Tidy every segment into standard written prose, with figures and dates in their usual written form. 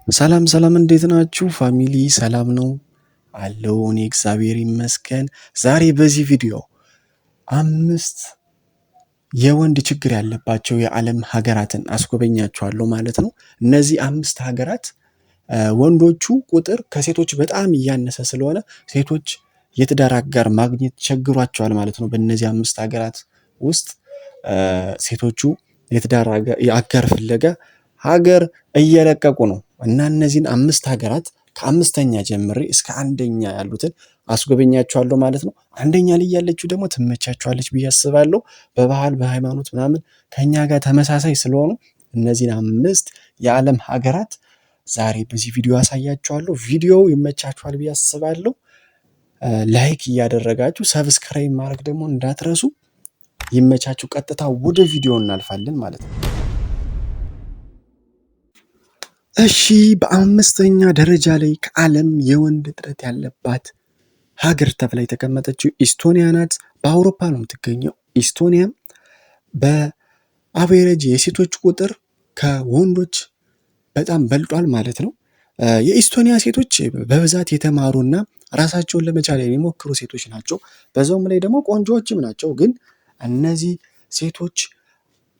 ሰላም ሰላም፣ እንዴት ናችሁ family? ሰላም ነው አለው። እኔ እግዚአብሔር ይመስገን። ዛሬ በዚህ ቪዲዮ አምስት የወንድ ችግር ያለባቸው የዓለም ሀገራትን አስጎበኛችኋለሁ ማለት ነው። እነዚህ አምስት ሀገራት ወንዶቹ ቁጥር ከሴቶች በጣም እያነሰ ስለሆነ ሴቶች የትዳር አጋር ማግኘት ቸግሯቸዋል ማለት ነው። በእነዚህ አምስት ሀገራት ውስጥ ሴቶቹ የትዳር አጋር ፍለጋ ሀገር እየለቀቁ ነው እና እነዚህን አምስት ሀገራት ከአምስተኛ ጀምሬ እስከ አንደኛ ያሉትን አስጎበኛችኋለሁ ማለት ነው። አንደኛ ላይ ያለችው ደግሞ ትመቻችኋለች ብዬ አስባለሁ። በባህል በሃይማኖት ምናምን ከእኛ ጋር ተመሳሳይ ስለሆኑ እነዚህን አምስት የዓለም ሀገራት ዛሬ በዚህ ቪዲዮ አሳያችኋለሁ። ቪዲዮው ይመቻችኋል ብዬ አስባለሁ። Like እያደረጋችሁ subscribe ማድረግ ደግሞ እንዳትረሱ። ይመቻችሁ። ቀጥታ ወደ ቪዲዮ እናልፋለን ማለት ነው። እሺ፣ በአምስተኛ ደረጃ ላይ ከዓለም የወንድ እጥረት ያለባት ሀገር ተብላ የተቀመጠችው ኢስቶኒያ ናት። በአውሮፓ ነው የምትገኘው። ኢስቶኒያ በ average የሴቶች ቁጥር ከወንዶች በጣም በልጧል ማለት ነው። የኢስቶኒያ ሴቶች በብዛት የተማሩና ራሳቸውን ለመቻል የሚሞክሩ ሴቶች ናቸው። በዛውም ላይ ደግሞ ቆንጆዎችም ናቸው። ግን እነዚህ ሴቶች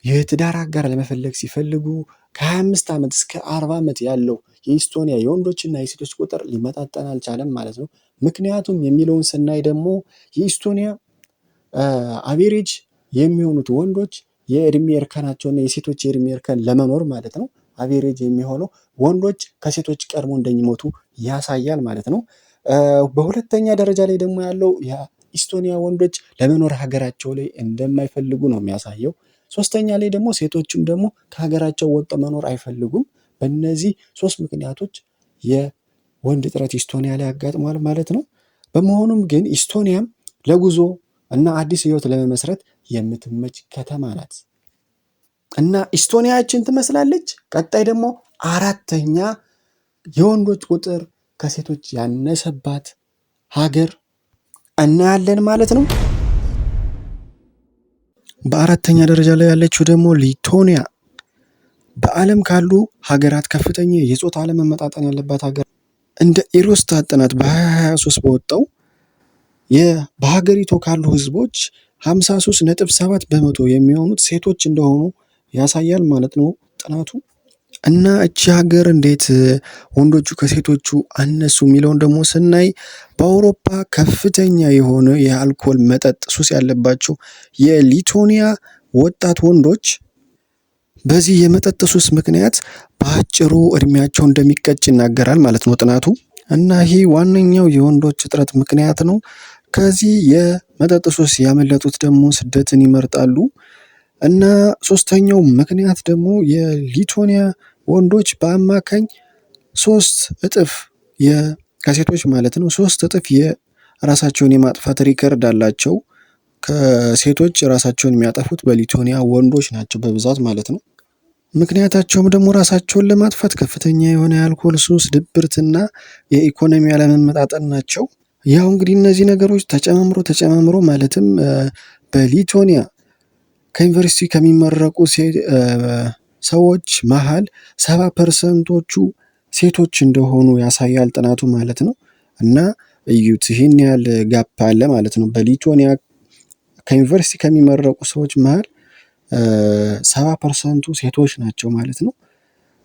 የትዳር አጋር ለመፈለግ ሲፈልጉ ከ25 ዓመት እስከ 40 ዓመት ያለው የኢስቶኒያ የወንዶችና የሴቶች ቁጥር ሊመጣጠን አልቻለም ማለት ነው። ምክንያቱም የሚለውን ስናይ ደግሞ የኢስቶኒያ average የሚሆኑት ወንዶች የእድሜ እርከናቸውና የሴቶች የእድሜ እርከን ለመኖር ማለት ነው average የሚሆነው ወንዶች ከሴቶች ቀድሞ እንደሚሞቱ ያሳያል ማለት ነው። በሁለተኛ ደረጃ ላይ ደግሞ ያለው የኢስቶኒያ ወንዶች ለመኖር ሀገራቸው ላይ እንደማይፈልጉ ነው የሚያሳየው። ሶስተኛ ላይ ደግሞ ሴቶችም ደግሞ ከሀገራቸው ወጥተው መኖር አይፈልጉም። በእነዚህ ሶስት ምክንያቶች የወንድ እጥረት ኢስቶኒያ ላይ ያጋጥሟል ማለት ነው። በመሆኑም ግን ኢስቶኒያም ለጉዞ እና አዲስ ህይወት ለመመስረት የምትመች ከተማ ናት እና ኢስቶኒያችን ትመስላለች። ቀጣይ ደግሞ አራተኛ የወንዶች ቁጥር ከሴቶች ያነሰባት ሀገር እናያለን ማለት ነው። በአራተኛ ደረጃ ላይ ያለችው ደግሞ ሊቶኒያ በዓለም ካሉ ሀገራት ከፍተኛ የጾታ አለመመጣጠን ያለባት ሀገር። እንደ ኢሮስታት ጥናት በ2023 በወጣው በሀገሪቱ ካሉ ህዝቦች 53.7% የሚሆኑት ሴቶች እንደሆኑ ያሳያል ማለት ነው ጥናቱ። እና እቺ ሀገር እንዴት ወንዶቹ ከሴቶቹ አነሱ የሚለውን ደግሞ ስናይ በአውሮፓ ከፍተኛ የሆነ የአልኮል መጠጥ ሱስ ያለባቸው የሊቶኒያ ወጣት ወንዶች በዚህ የመጠጥ ሱስ ምክንያት በአጭሩ እድሜያቸው እንደሚቀጭ ይናገራል ማለት ነው ጥናቱ። እና ይሄ ዋነኛው የወንዶች እጥረት ምክንያት ነው። ከዚህ የመጠጥ ሱስ ያመለጡት ደግሞ ስደትን ይመርጣሉ። እና ሶስተኛው ምክንያት ደግሞ የሊቶኒያ ወንዶች በአማካኝ ሶስት እጥፍ ከሴቶች ማለት ነው 3 እጥፍ የራሳቸውን የማጥፋት record አላቸው። ከሴቶች ራሳቸውን የሚያጠፉት በሊቶኒያ ወንዶች ናቸው በብዛት ማለት ነው። ምክንያታቸውም ደግሞ ራሳቸውን ለማጥፋት ከፍተኛ የሆነ የአልኮል ሱስ፣ ድብርትና የኢኮኖሚ አለመመጣጠን ናቸው። ያው እንግዲህ እነዚህ ነገሮች ተጨማምሮ ተጨማምሮ ማለትም በሊቶኒያ ከዩኒቨርሲቲ ከሚመረቁ ሰዎች መሀል 70%ቶቹ ሴቶች እንደሆኑ ያሳያል ጥናቱ ማለት ነው። እና እዩት፣ ይህን ያህል gap አለ ማለት ነው። በሊቶኒያ ከዩኒቨርሲቲ ከሚመረቁ ሰዎች መሀል 70%ቱ ሴቶች ናቸው ማለት ነው።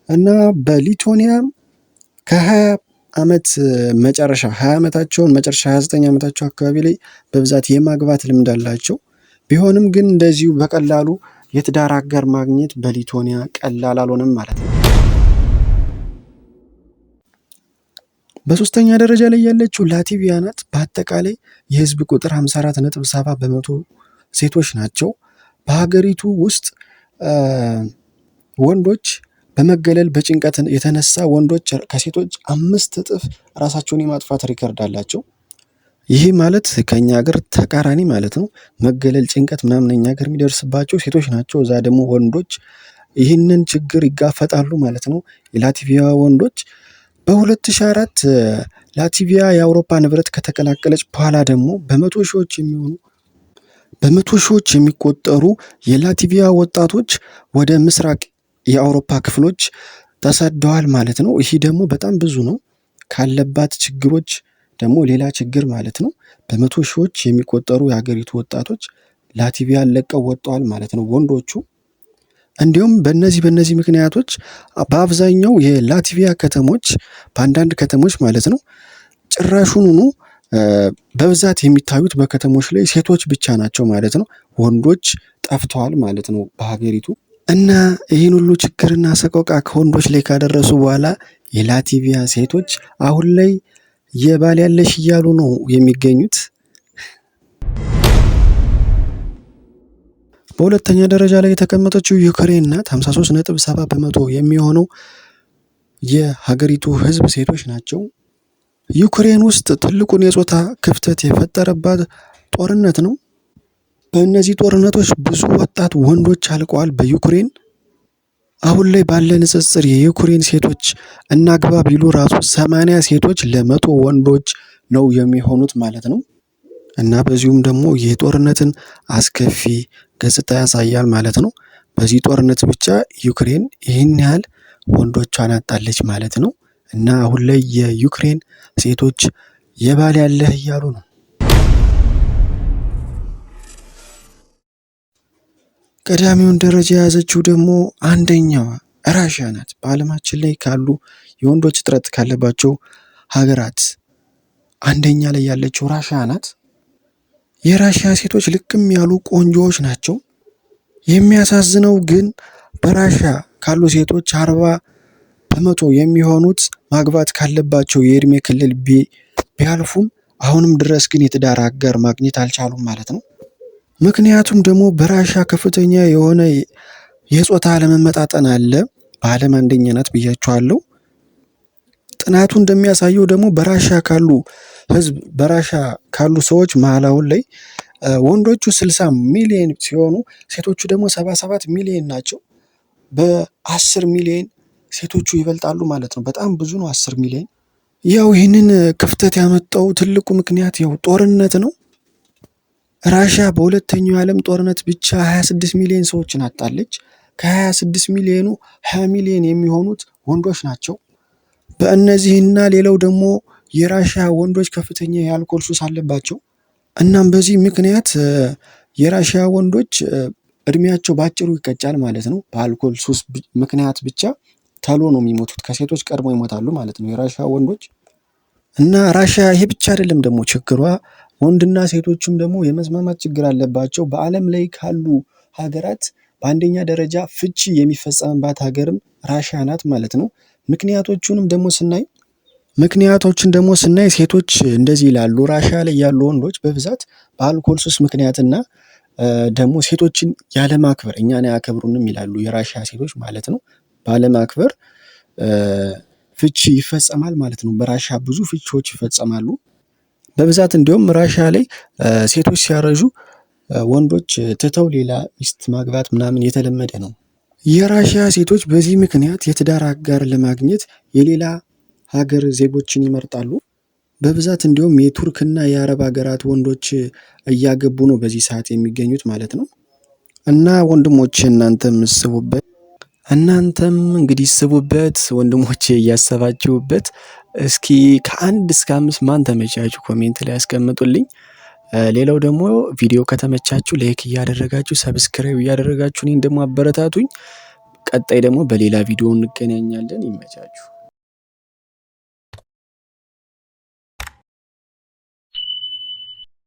እና በሊቶኒያ ከ20 ዓመት መጨረሻ 20 ዓመታቸውን መጨረሻ 29 ዓመታቸው አካባቢ ላይ በብዛት የማግባት ልምድ አላቸው። ቢሆንም ግን እንደዚሁ በቀላሉ የትዳር አጋር ማግኘት በሊቶኒያ ቀላል አልሆነም ማለት ነው። በሶስተኛ ደረጃ ላይ ያለችው ላቲቪያ ናት። በአጠቃላይ የህዝብ ቁጥር 54.7% ሴቶች ናቸው። በሀገሪቱ ውስጥ ወንዶች በመገለል በጭንቀት የተነሳ ወንዶች ከሴቶች 5 እጥፍ ራሳቸውን የማጥፋት record አላቸው። ይህ ማለት ከኛ ሀገር ተቃራኒ ማለት ነው። መገለል፣ ጭንቀት ምናምን እኛ ሀገር የሚደርስባቸው ሴቶች ናቸው። እዛ ደግሞ ወንዶች ይህንን ችግር ይጋፈጣሉ ማለት ነው። የላቲቪያ ወንዶች በ2004 ላቲቪያ የአውሮፓ ህብረት ከተቀላቀለች በኋላ ደግሞ በመቶ ሺዎች የሚቆጠሩ የላቲቪያ ወጣቶች ወደ ምስራቅ የአውሮፓ ክፍሎች ተሰደዋል ማለት ነው። ይሄ ደግሞ በጣም ብዙ ነው። ካለባት ችግሮች ደግሞ ሌላ ችግር ማለት ነው። በመቶ ሺዎች የሚቆጠሩ የሀገሪቱ ወጣቶች ላቲቪያን ለቀው ወጥተዋል ማለት ነው ወንዶቹ። እንዲሁም በእነዚህ ምክንያቶች በአብዛኛው የላትቪያ ከተሞች በአንዳንድ ከተሞች ማለት ነው ጭራሹኑኑ በብዛት የሚታዩት በከተሞች ላይ ሴቶች ብቻ ናቸው ማለት ነው። ወንዶች ጠፍተዋል ማለት ነው በሀገሪቱ። እና ይህን ሁሉ ችግርና ሰቆቃ ከወንዶች ላይ ካደረሱ በኋላ የላቲቪያ ሴቶች አሁን ላይ የባል ያለሽ እያሉ ነው የሚገኙት። በሁለተኛ ደረጃ ላይ የተቀመጠችው ዩክሬን ናት። 53.7% የሚሆነው የሀገሪቱ ሕዝብ ሴቶች ናቸው። ዩክሬን ውስጥ ትልቁን የጾታ ክፍተት የፈጠረባት ጦርነት ነው። በእነዚህ ጦርነቶች ብዙ ወጣት ወንዶች አልቀዋል በዩክሬን። አሁን ላይ ባለ ንጽጽር የዩክሬን ሴቶች እናግባ ቢሉ ራሱ 80 ሴቶች ለ100 ወንዶች ነው የሚሆኑት ማለት ነው። እና በዚሁም ደግሞ የጦርነትን አስከፊ ገጽታ ያሳያል ማለት ነው። በዚህ ጦርነት ብቻ ዩክሬን ይህን ያህል ወንዶቿን አጣለች ማለት ነው። እና አሁን ላይ የዩክሬን ሴቶች የባል ያለህ እያሉ ነው። ቀዳሚውን ደረጃ የያዘችው ደግሞ አንደኛዋ ራሽያ ናት። በዓለማችን ላይ ካሉ የወንዶች እጥረት ካለባቸው ሀገራት አንደኛ ላይ ያለችው ራሽያ ናት። የራሽያ ሴቶች ልቅም ያሉ ቆንጆዎች ናቸው። የሚያሳዝነው ግን በራሽያ ካሉ ሴቶች 40% የሚሆኑት ማግባት ካለባቸው የእድሜ ክልል ቢያልፉም አሁንም ድረስ ግን የትዳር አጋር ማግኘት አልቻሉም ማለት ነው። ምክንያቱም ደግሞ በራሽያ ከፍተኛ የሆነ የጾታ አለመመጣጠን አለ። በዓለም አንደኛ ናት ብያችኋለሁ። ጥናቱ እንደሚያሳየው ደግሞ በራሽያ ካሉ ህዝብ በራሽያ ካሉ ሰዎች መሃል አሁን ላይ ወንዶቹ 60 ሚሊዮን ሲሆኑ ሴቶቹ ደግሞ 77 ሚሊዮን ናቸው። በ10 ሚሊዮን ሴቶቹ ይበልጣሉ ማለት ነው። በጣም ብዙ ነው 10 ሚሊዮን። ያው ይህንን ክፍተት ያመጣው ትልቁ ምክንያት ያው ጦርነት ነው። ራሽያ በሁለተኛው የዓለም ጦርነት ብቻ 26 ሚሊዮን ሰዎችን አጣለች። ከ26 ሚሊዮኑ 20 ሚሊዮን የሚሆኑት ወንዶች ናቸው። በእነዚህና ሌላው ደግሞ የራሽያ ወንዶች ከፍተኛ የአልኮል ሱስ አለባቸው። እናም በዚህ ምክንያት የራሽያ ወንዶች እድሜያቸው በአጭሩ ይቀጫል ማለት ነው። በአልኮል ሱስ ምክንያት ብቻ ተሎ ነው የሚሞቱት፣ ከሴቶች ቀድሞ ይሞታሉ ማለት ነው የራሽያ ወንዶች። እና ራሽያ ይሄ ብቻ አይደለም ደግሞ ችግሯ፣ ወንድና ሴቶችም ደግሞ የመስማማት ችግር አለባቸው። በዓለም ላይ ካሉ ሀገራት በአንደኛ ደረጃ ፍቺ የሚፈጸምባት ሀገርም ራሽያ ናት ማለት ነው። ምክንያቶቹንም ደግሞ ስናይ ምክንያቶችን ደግሞ ስናይ ሴቶች እንደዚህ ይላሉ። ራሽያ ላይ ያሉ ወንዶች በብዛት በአልኮል ሱስ ምክንያትና ደግሞ ሴቶችን ያለማክበር እኛን አያከብሩንም ይላሉ የራሽያ ሴቶች ማለት ነው። ባለማክበር ፍቺ ይፈጸማል ማለት ነው። በራሽያ ብዙ ፍቺዎች ይፈጸማሉ። በብዛት እንዲሁም ራሽያ ላይ ሴቶች ሲያረጁ ወንዶች ትተው ሌላ ሚስት ማግባት ምናምን የተለመደ ነው። የራሽያ ሴቶች በዚህ ምክንያት የትዳር አጋር ለማግኘት የሌላ ሀገር ዜጎችን ይመርጣሉ። በብዛት እንዲሁም የቱርክና የአረብ ሀገራት ወንዶች እያገቡ ነው በዚህ ሰዓት የሚገኙት ማለት ነው። እና ወንድሞቼ እናንተም እስቡበት፣ እናንተም እንግዲህ እስቡበት ወንድሞቼ፣ እያሰባችሁበት እስኪ ከ1 እስከ 5 ማን ተመቻችሁ comment ላይ ያስቀምጡልኝ። ሌላው ደግሞ ቪዲዮ ከተመቻችሁ like እያደረጋችሁ subscribe እያደረጋችሁ እኔን ደግሞ አበረታቱኝ። ቀጣይ ደግሞ በሌላ ቪዲዮ እንገናኛለን። ይመቻችሁ።